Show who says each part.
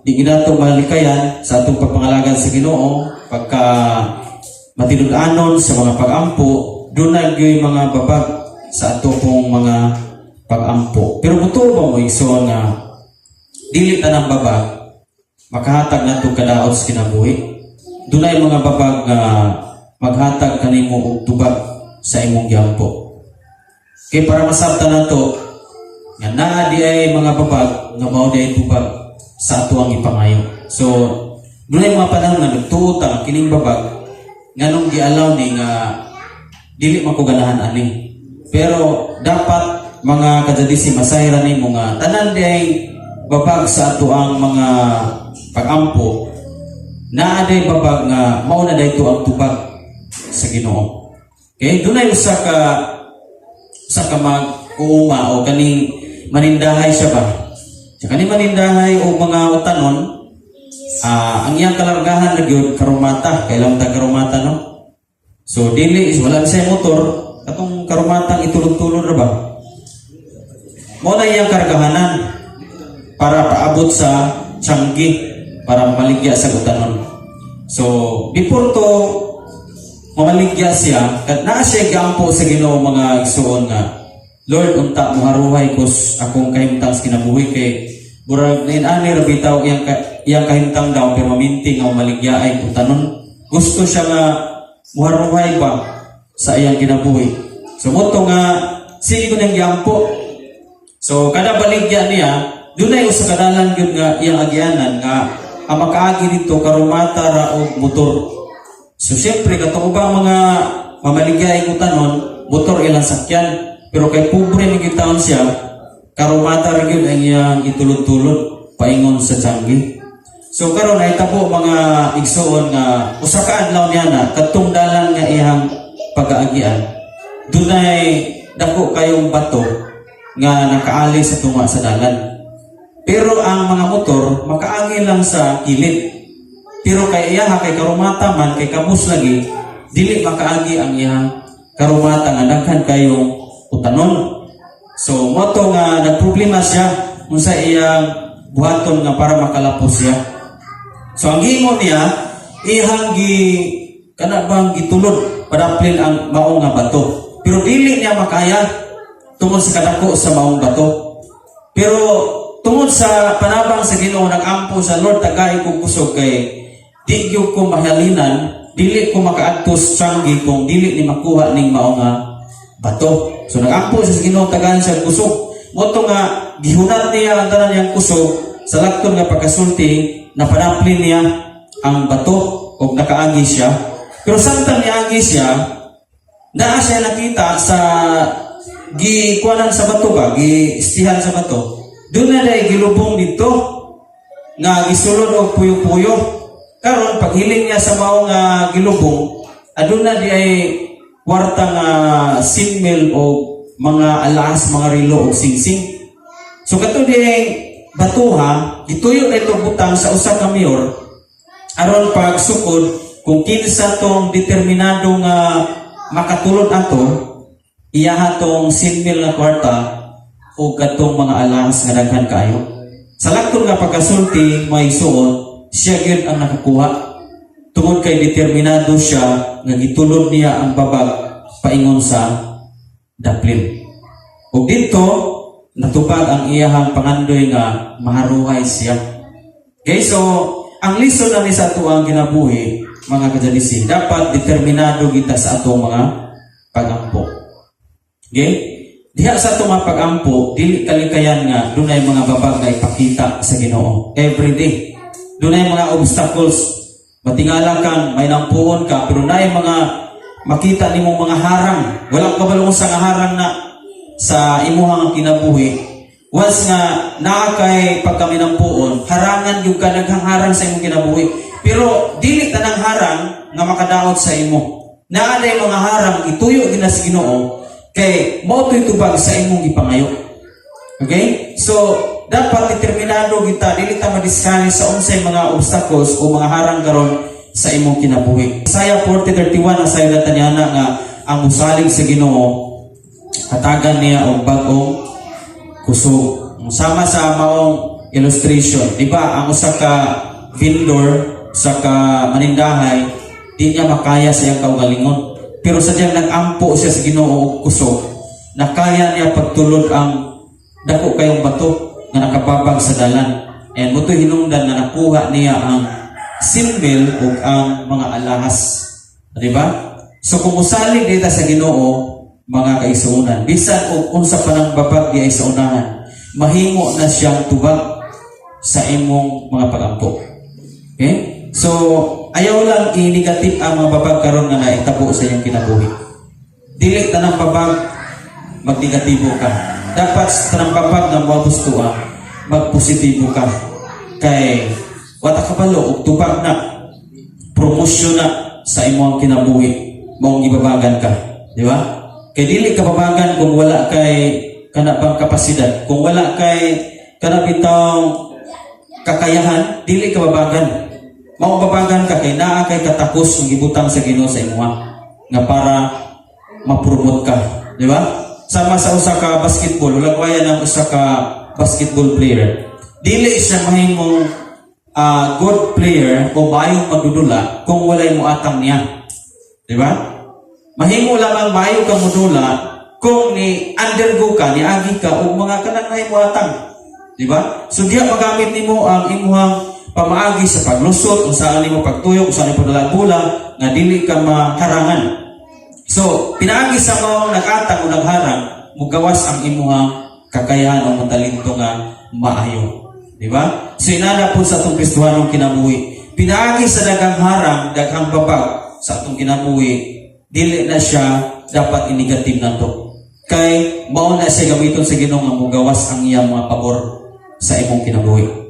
Speaker 1: Di ginato malikayan sa atong pagpangalagad sa Ginoo, pagka matinud-anon sa mga pag-ampo, dunay gyud mga babag sa ato pong mga pag-ampo. Pero mutuo ba mo, igsoon, nga dili tanang babag makahatag nato kadaot sa kinabuhi? Dunay mga babag nga maghatag kanimo og tubag sa imong giampo. Kay para masabtan nato nga naa di ay mga babag nga mao di ay tubag sa ato ang ipangayo. So, dunay mga panahon nga nagtuo ta nga kining babag, nganong gialaw ni nga dili man ko ganahan ani. Pero dapat, mga kajadisi, masayran nimo nga tanan di ay babag sa ato ang mga pagampo, naa day babag nga mao na dayto ang tubag sa Ginoo. Okay, dunay usa ka mag-uuma o kaning manindahay siya ba? Sa kaning manindahay o mga utanon, ang iyang kalargahan na gyud karumata, kailang ta karumata, no? So dili is wala siya motor, katong karumatang itulod-tulod ra ba? Mao na iyang kargahanan para paabot sa tiyanggi para mamaligya sa utanon. So before to mamaligya siya, kat naa siya gampo sa Ginoo, mga igsuon, nga, "Lord, unta moharuhay ko akong kahimtang sa kinabuhi," kay murag ani ra bitaw iyang kahimtang daw, pero maminti nga mamaligya ay utanon. Gusto siya nga muharuhay ba sa iyang kinabuhi. So mao to nga sige ko nang giampo. So kada baligya niya, dunay usa ka dalan gyud nga iyang agianan nga ang makaagi dito karumata ra og motor. So siyempre, katong ubang mga mamaligya ay utanon, motor ilang sakyan. Pero kay pobre ni taon siya, karumata ra gyud ang iyang itulod-tulod paingon sa tiyanggi. So karon ay tabo, mga igsuon, nga usa ka adlaw niya na kadtong dalan nga iyang pagaagian, dunay dako kayong bato nga nakaali sa tunga sa dalan. Pero ang mga motor makaagi lang sa kilid. Pero kay iyaha kay karumata man, kay kabus lagi, dili makaagi ang iyang karumata nga daghan kayong utanon. So mao to nga nagproblema siya unsa iyang buhaton nga para makalapos siya. So ang gihimo niya, iyang gi kana bang gitulod padaplin ang mao nga bato. Pero dili niya makaya tungod sa kadako sa maong bato. Pero tungod sa panabang sa Ginoo, nag-ampo sa "Lord, tagay ko kusog kay di gyud ko mahalinan, dili ko makaadto sa tiyanggi kung dili ni makuha ning mao nga bato." So nag-ampo siya sa Ginoo, tagaan siya kusog. Mao to nga gihunat niya ang tanan niyang kusog. Sa lakton nga pagkasulti, napanaplin niya ang bato ug nakaagi siya. Pero samtang niagi siya, naa siya nakita sa gikuanan sa bato ba, giistihan sa bato. Doon na dahil gilubong dito nga gisulod og puyo-puyo. Karon paghiling niya sa mao nga gilubong, aduna di ay kwarta nga 100 o mga alahas, mga relo og singsing. So kato di ay batuha, gituyo na ito butang sa usa ka mayor aron pagsukod kung kinsa tong determinado nga makatulod ato, iyaha tong 100 nga kwarta o katong mga alahas nga daghan kaayo. Sa lakton nga pagkasulti, may suot, siya gyud ang nakakuha. Tungod kay determinado siya nga gitulod niya ang babag paingon sa daplin. Ug dito natupad ang iyahang pangandoy nga maharuhay siya. Okay, so ang lesson na ni sa atuang kinabuhi, mga kajadisi, dapat determinado kita sa atong mga pagampo. Okay? Diha sa atong mga pagampo, dili kalikayan nga dunay mga babag nga ipakita sa Ginoo every day. Dunay mga obstacles. Matingala kang may nampuon ka, pero naay mga makita nimong mga harang. Wala ka kabalo sa nga harang na sa imuhang kinabuhi. Once nga naa kay pagkaminampuon, harangan yung ka, daghang harang sa imong kinabuhi. Pero dili tanang harang nga makadaot sa imo. Naa day mga harang ituyo gina sa Ginoo kay mao to'y tubag sa imong gipangayo. Okay? So, dapat determinado kita, dili ta madiscourage sa unsay mga obstacles o mga harang karon sa imong kinabuhi. Isaiah 40:31 ang sayo niya nga ang musalig sa Ginoo hatagan niya og bag-ong kusog. Sama sa maong illustration. Di ba, ang usa ka vendor sa ka manindahay, di niya makaya sa iyang kaugalingon. Pero sadyang nag-ampo siya sa Ginoo og kusog, nakaya niya pagtulod ang dako kayong bato nga nakababag sa dalan. And mao to'y hinungdan nga nakuha niya ang 100,000 ug ang mga alahas. Di ba? So kung musalig dita sa Ginoo, mga kaigsuonan, bisan og unsa pa nang babag di ay sa unahan, mahimo na siyang tubag sa imong mga pagampo. Okay? So, ayaw lang i-negative ang mga babag karon nga naitabo sa iyong kinabuhi. Dili tanang babag magnegatibo ka. Dapat sa tanang babag nga moabot tuwa, magpositibo ka. Kay wa ta kabalo og tubag na, promosyon na sa imong kinabuhi, maong gibabagan ka, di ba? Kay dili ka babagan kung wala kay kana bang kapasidad, kung wala kay kana bitawng kakayahan, dili ka babagan. Mao babagan ka kay naa kay katakos ng gibutang sa Ginoo sa imuha nga para ma-promote ka, di ba? Sama sa usa ka basketball, wala ng usa ka basketball player. Dili siya mahimong good player o maayong magdudula kung walay moatang niya. Di ba? Mahimo lamang maayo kang modula kung ni undergo ka, ni agi ka og mga kanang nahimuatang. Di ba? So diya magamit nimo ang imuhang pamaagi sa paglusot, unsa nimo pagtuyok, unsa nimo pagdala bola nga dili ka maharangan. So, pinaagi sa maong nag-atang o nagharang, mugawas ang imuhang kakayahan o talento nga maayo. Di ba? So, inana po sa atong Kristohanong kinabuhi. Pinaagi sa daghang harang, daghang babag sa atong kinabuhi, dili na siya dapat i-negative nato. Kay mao na siya gamiton sa Ginoo nga mugawas ang iyang mga pabor sa imong kinabuhi.